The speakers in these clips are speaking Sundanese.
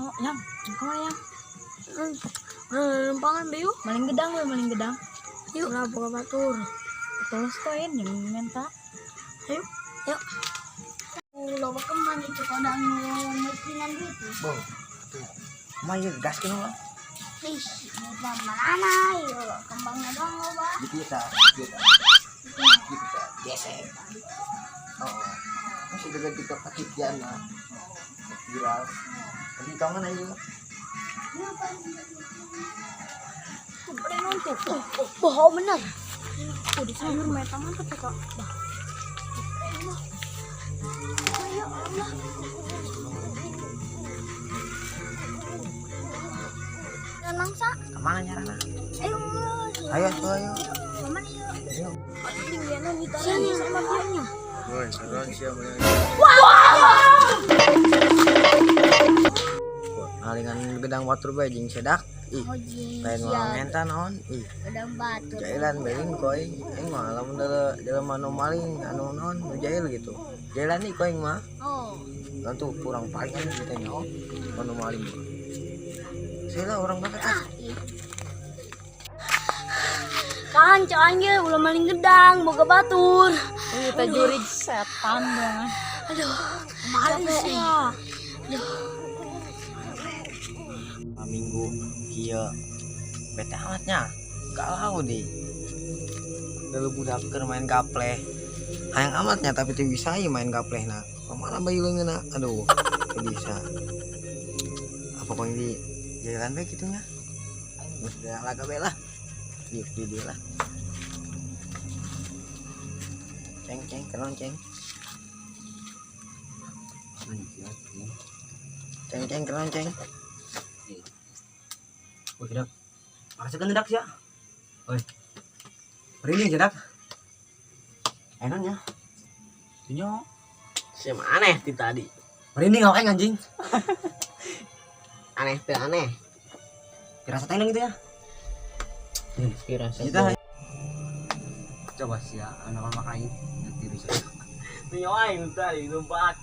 Oh, Yang, kemana, Yang? Lempangan bayu. Maling gedang we, maling gedang. Yuk. Ulah boga batur. Terus toin yang minta. Ayo. Yuk. Loba kembang itu kodang mestinan gitu. Bo. Mah ieu gaskeun lah. Ih, mau mana yuk kembangnya doang loba. Di kita, kita. Kita gesek. Oh. Masih juga TikTok ketikian lah. Viral. Tapi kangen aja. Udah nonton. Oh, bohong bener. Oh, di sayur meta mantep ya, Kak. Bah. Ya Allah. Tenang sa. Kemana nyarana? Ayo. Ayo tuh ayo. Kemana yuk? Ayo. Sini sama dianya. Woi, saran siapa yang Alingan gedang batur bae jeung sedak. Ih, Oh, lain iya. mah ngenta naon? Ih, Gedang batur. jailan beling koy. Aing mah lamun dalam anu maling anu naon nu jail gitu. Jailan nih koy mah. Oh. Kan tuh kurang paling anu gitu nya oh. Anu maling. Saya lah orang banget ah. Kan cak aing ulah maling gedang boga batur. Kita jurig setan dong. Ah. Aduh, males ya. Minggu kieu bete amatnya galau deh. Lalu budak keur main gapleh. Hayang amatnya tapi teu bisa ieu main gapleh na. Kemana bayi leungeunna? Aduh, teu bisa. Apa kau di jalan bae kitu nya? Geus laga bae lah. Di dia lah. Ceng ceng kenon ceng. Ceng ceng kenon ceng. Woi, dak. Makasih kan dak ya. Woi. Merinding sih dak. Enaknya. Tunyo. Siapa aneh ti tadi. Merinding awak aing anjing. Aneh teh aneh. Dirasa tenang gitu ya. Dirasa. Kita coba sih ya, anak mama aing nanti bisa. Tunyo aing tadi numpak.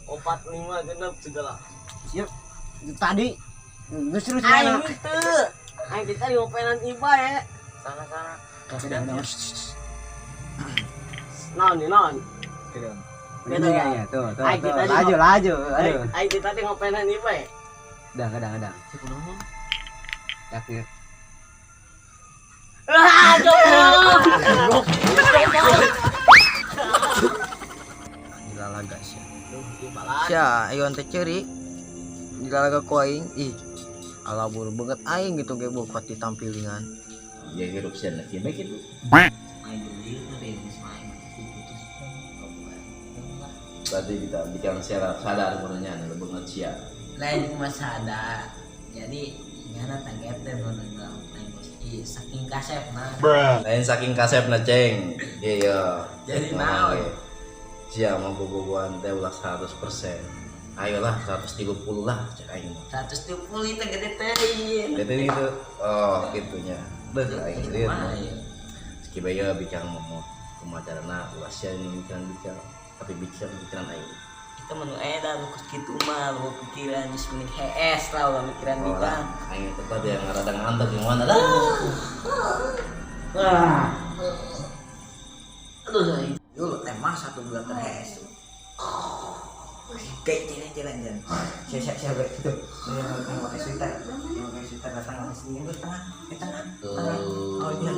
4 5 genep segala. Siap. Itu tadi geus terus Aing teu. Aing kita di openan iba ya. Sana-sana. Udah, udah. Naon nih naon? Beda ya, tuh, tuh, Aing tuh. kita di- Laju, laju. Aduh. Aing kita di ngopenan iba ya. Udah, udah, udah. Yakin. Ah, coba. Dilalaga sia. Sia, ayo teh ceuri. Dilalaga ku aing. Ih. Ala buru banget aing gitu ge kuat ditampilingan. Ya hirup sia lagi bae gitu. Berarti kita bikin secara sadar menurutnya anu banget sia. Lain cuma sadar, jadi nyana target teh mun lain bos. Ih, saking kasep nah. Lain saking kasep na ceng. Iya. Jadi naon? Sia mau bobogohan teh ulah 100%. Ayolah 130 lah cek aing mah. 130 itu gede teh. Gitu gitu. Oh, gitunya. Beuh aing lieur. Kumaha ya? Meski bae bicara ngomong kumaha carana ulah sia nu mikiran bicara tapi bicara pikiran aing. Itu menu edan nu kitu mah lu pikiran geus mending hees lah ulah mikiran Oh, bidang. lah, aing tetap yang rada ngantuk yang mana lah. Aduh aing. Dulu teh mah satu bulan terhes. Kayak jalan jalan jalan. Siap siap siap gitu. Yang pakai sweater, yang pakai sweater datang ke sini ke tengah, ke tengah. Tengah. Oh iya.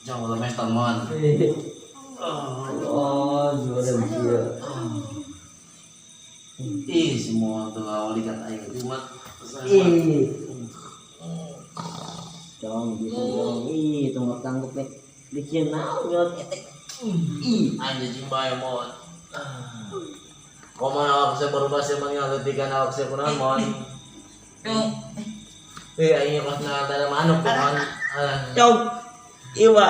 Jangan ulah mes teman. Oh, juara dia. Ih, semua tuh awal ikan aing cuma. Ih. Dong, gitu dong. Ih, tunggu tanggup nih. Bikin naon nyot etek. Ih, anjing bae mon. Koman awak saya berubah saya mengalutikan awak saya kunaon mon. Eh, aing pas na ada manuk mon. Cong. Iwa.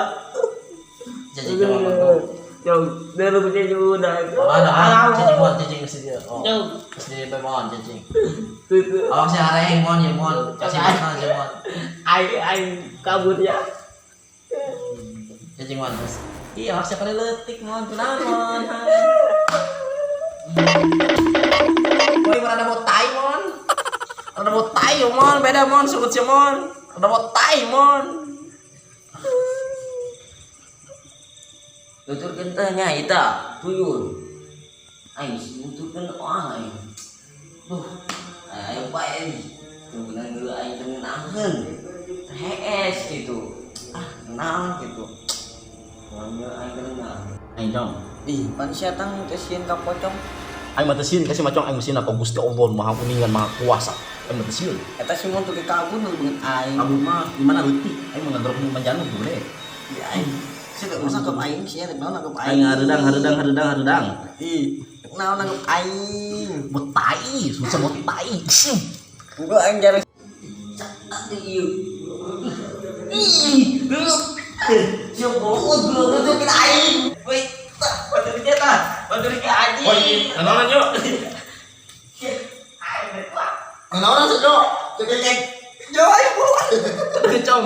Jadi coba tuh. Cong, dari kucing udah. Mana cacing mon, cacing ke sini. Oh. Cong. Ke sini bae mon, cacing. Tuh. Awak saya areng mon ya mon. Kasih makan aja mon. Aing aing Kabur ya. Cacing mon. Iya, harusnya kali letik mon, kunaon mon. Woi, mana ada mau tai mon? Ada mau tai mon, beda mon, sugut sih mon. Ada mau tai mon. Tuturkeun teh nya eta tuyul. Aing nuturkeun wah aing. Duh, aing bae. Teu meunang heula aing teu ngeunaheun. Hees gitu. Ah, naon gitu. Mun aing teu ngeunah. Aing cong. Ih, pan sia tang teh sieun ka pocong. Aing mah teu sieun ka si macong, aing sieun ka Gusti Allah Maha Kuningan Maha Kuasa. Aing mah teu sieun. Eta si mun tuh kabur nu beungeut aing. Kabur mah gimana leutik, aing mah ngedrop nu manjanu boleh. Ih, aing. Sia teh masa anggap aing sia rek naon anggap aing. Aing hareudang hareudang hareudang hareudang. Ih, rek naon anggap aing. Mau tai, susah mau tai. Enggak aing jarang Ieu. Ih, siap banget belum nuturkeun aing. Woi, tah, batur dia tah. Batur ke anjing. Woi, nanaonan yuk. Naon sih, Cok? Cek cek. Jo aing buruan. Udah cong.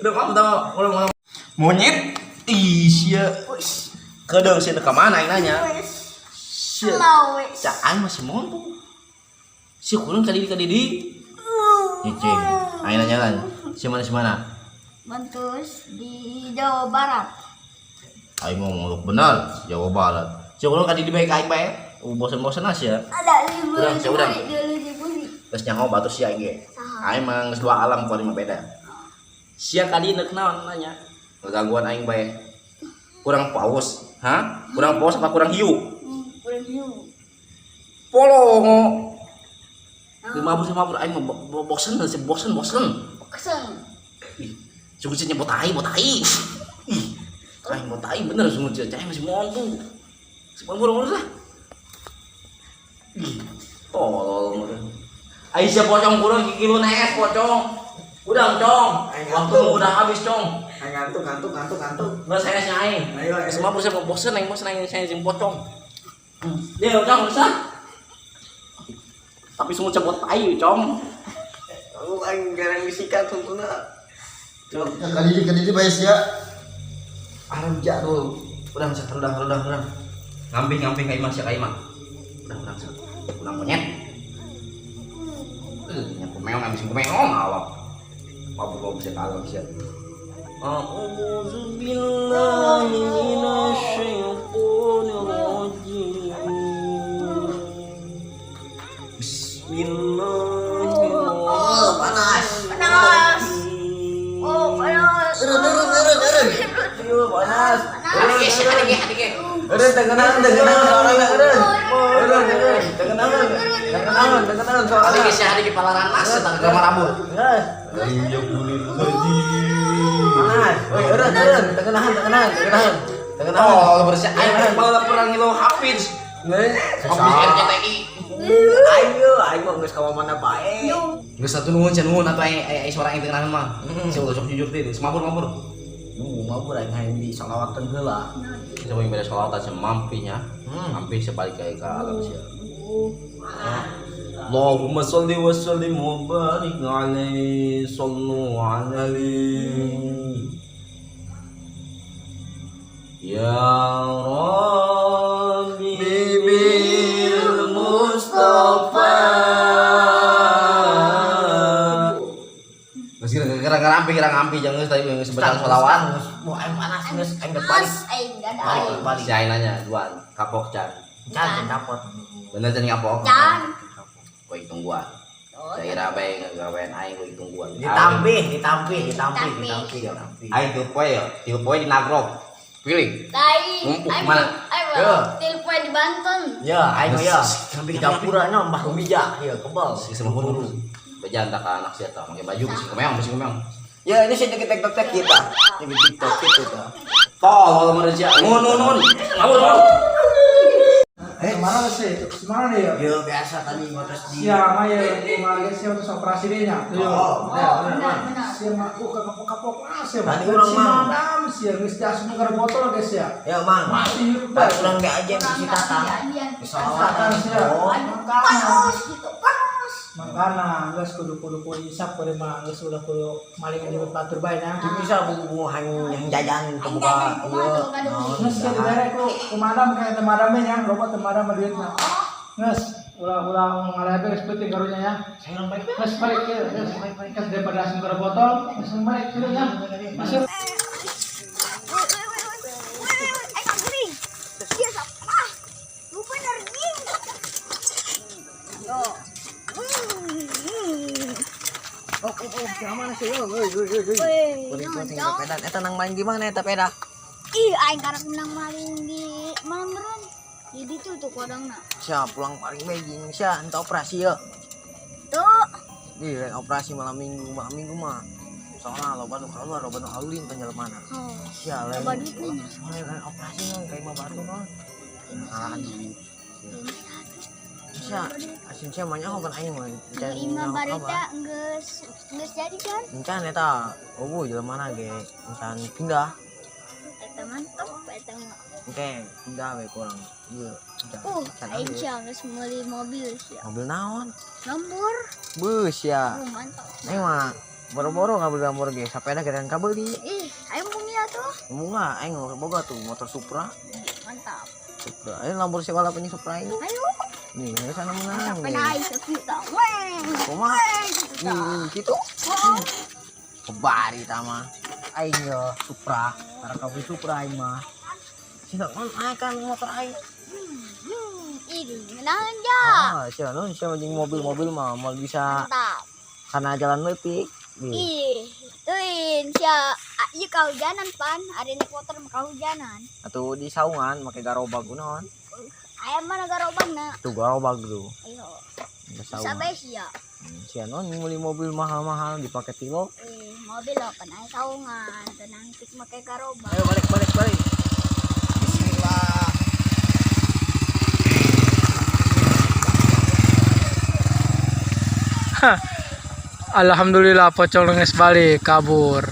Udah kamu tahu, udah ngomong. Monyet. Ih, sia. Kedeung sia ka mana aing nanya? Sia. Mau wes. Cak aing masih mampu. Si kurang kali di di. Cicing. Aing nanya kan. Si mana si mana? Bentus di Jawa Barat. Aing mau ngomong benar, Jawa Barat. Si kurang kali di baik aing bae. Bosen-bosen aja. Ada libur Udah, saya udah. dulu. Terus nyaho batu sia aing ge. Aing mah geus dua alam kuari mah beda. Sia kali neuk naon nanya? Gangguan aing bae. Kurang paus, hah? Kurang paus apa kurang hiu? Kurang hiu. Polongo. Lima puluh lima puluh aing mah bosen sih, bosen bosen. Keseng. Ih, sungguh sih nyebut tai, bot tai. Ih, aing mau tai bener sungguh sih, aing masih mampu. Semua lah. Ih, tolol meureun. Aing siap pocong kurang gigi lu nees pocong. Udah, Cong. Waktu lu udah habis, Cong. Aing ngantuk ngantuk ngantuk ngantuk. Nggak saya sih aing. Ayo, ayo. Semua bosen bosen aing bosen aing saya jeung pocong. Dia, Cong, bisa. Tapi semua cepot tai, Cong. Aku aing jarang disikat tungtuna. Kali ini bae sia. Aduh, jadul. Udah, bisa, udah. Ngamping ka imah sia ka imah. Udah, udah. Udah monyet. Nya kumeong aing sing kumeong awak. Mabuk sia ka alam sia. A'udzu billahi minasyaitonir rajim. Bismillahirrahmanirrahim. Oh, panas. Panas. Oh, panas. Eureun eureun eureun eureun. Aduh, panas. Adik. Eureun tengenaan tengenaan soalna eureun. Eureun eureun tengenaan. Tengenaan tengenaan soalna. Adik sia adik palaranas eta ke kamar rambut. Geus. Panas. Woi, eureun eureun tengenaan tengenaan tengenaan. Tengenaan. Oh, bersih aing malah pernah ngilu Hafiz. Geus. Hafiz RCTI. Ayo, aing mah geus ka mana bae. Geus satu nuhun cenah nuhun atuh aing suara aing tengenaan mah. Sia ulah sok jujur teh, mabur mabur. Mabur aing hayang di sholawatan heula. Bisa yang beda sholawat aja mampinya. Mampi sebalik kayak ke alam sia. Allahumma sholli wa sallim wa barik alaihi sallu alaihi. Ya Rabbi bil Mustafa. Geus kira ngampi jangan geus tadi geus bacaan sholawat. Wah, aing panas geus aing geus balik. Aing gak ada Balik aing. balik. Si aing nanya duaan kapok can. Can kapot. Bener can kapok. Can. Kowe tungguan. Daerah bae ngagawean aing kowe tungguan. Ditampih, ditampih, ditampih, ditampih, ditampih. Aing tilu poe ya, tilu poe di Nagrog. Pilih. Lain. Ngumpuk Aing mana? Aing Ya. telepon di Banten. Ya, aing ya. Sampai dapurnya Mbah Rumija, ya kebal. Si sama huru. Bejan tak ka anak sia tah, make baju bisi kemeong, bisi kemeong. Ya, ini sih dikit TikTok kita. Ini TikTok gitu ta. Tolol meureun sia. Nun nun nun. Ngawur ngawur. Kemana sih? Kemana nih ya? Ya biasa tadi ngotos di. Siapa ya? Kemarin sih untuk operasi deh nya. Oh, Oh, benar benar. Siapa aku kapok-kapok mas ya. Tadi urang mah. Madam sih, geus jas nu botol guys ya. Ya, Mang. Masih hirup Tadi urang ge aja di si Tatang. Iya. Di sholawatan. Tatang sih. Oh, Panas gitu, panas. Makana geus kudu kudu kudu isap kudu mah geus ulah kudu maling nyebut batur bae nya. Teu bisa bubu hayang yang jajan Aing teu boga jajan kumaha ieu. teu boga duit. Naon, Geus sia dibere ku ku madam kayak teu madam nya, loba teu madam mah duitna. Geus ulah ulah ngalebe geus penting karunya ya. Saya balik. Geus balik ke, geus geus daripada langsung ke botol, langsung balik kieu nya. Masuk. Woi, woi, woi, woi. Woi, woi, woi. Aing guling. Iya, sok. Ah. Lu bener ding. Yo. Hmm. Oh, oh, oh, mana sih? Oi, oi, oi, oi. Woi, Kuring kuring naon, sepeda. Eta nang main gimana eta peda? Ih, aing karek menang maling di mana meureun? Di ditu tuh kodongna. Sia pulang paling beijing sia ente operasi ya. Tuh. Ih, lain operasi malam minggu mah. Soalnya loba nu keluar, loba nu aulin penjelmana. Oh. Sia lain. Loba duitnya nya. Soalnya lain operasi non kayak mah batu non. Ngalah duit. Sia, asin sia mah nyaho kan aing mah. Nu imah barita geus geus jadi kan? Encan eta, oh jelema ge, encan pindah. Eta mantep eta mah. Oke, pindah we kurang. Ieu, encan. Encan Aing ambil. sia geus meuli mobil sia. Mobil naon? Lembur. Beus ya. Mantap. Aing mah boro-boro ngabeli lambor ge, sapeda geran kabeuli. Ih, aing punya tuh. Bunga aing boga tuh motor Supra. Mantap. Supra. Aing lambor si wala punya Supra ini. Ayo, Nih, ini sana menang. sampai naik sejuta. Weng. Kumaha? Weng, sejuta. Gitu. Oh, Kebari tama. Aing yo Supra, karena kabeli Supra aing mah. Sia kan aing kan motor aing. Ini ngenahan ja. Ah, sia non sia jeung mobil-mobil mah moal bisa Mantap. karena jalan leutik. Ih, Ih, tuin sia. Ah, ieu kahujanan pan, ada naik motor mah kahujanan. Atuh di saungan make garobag naon? Aya mana garobagna? Tuh garobag tuh. Ayo, Di bisa saungan. bae sia. Sia non meuli mobil mahal-mahal dipake tilo. Ih, mobil lo pan aya saungan, tenang tik make garobag. Ayo balik balik balik. Bismillah. Alhamdulillah pocong geus balik kabur.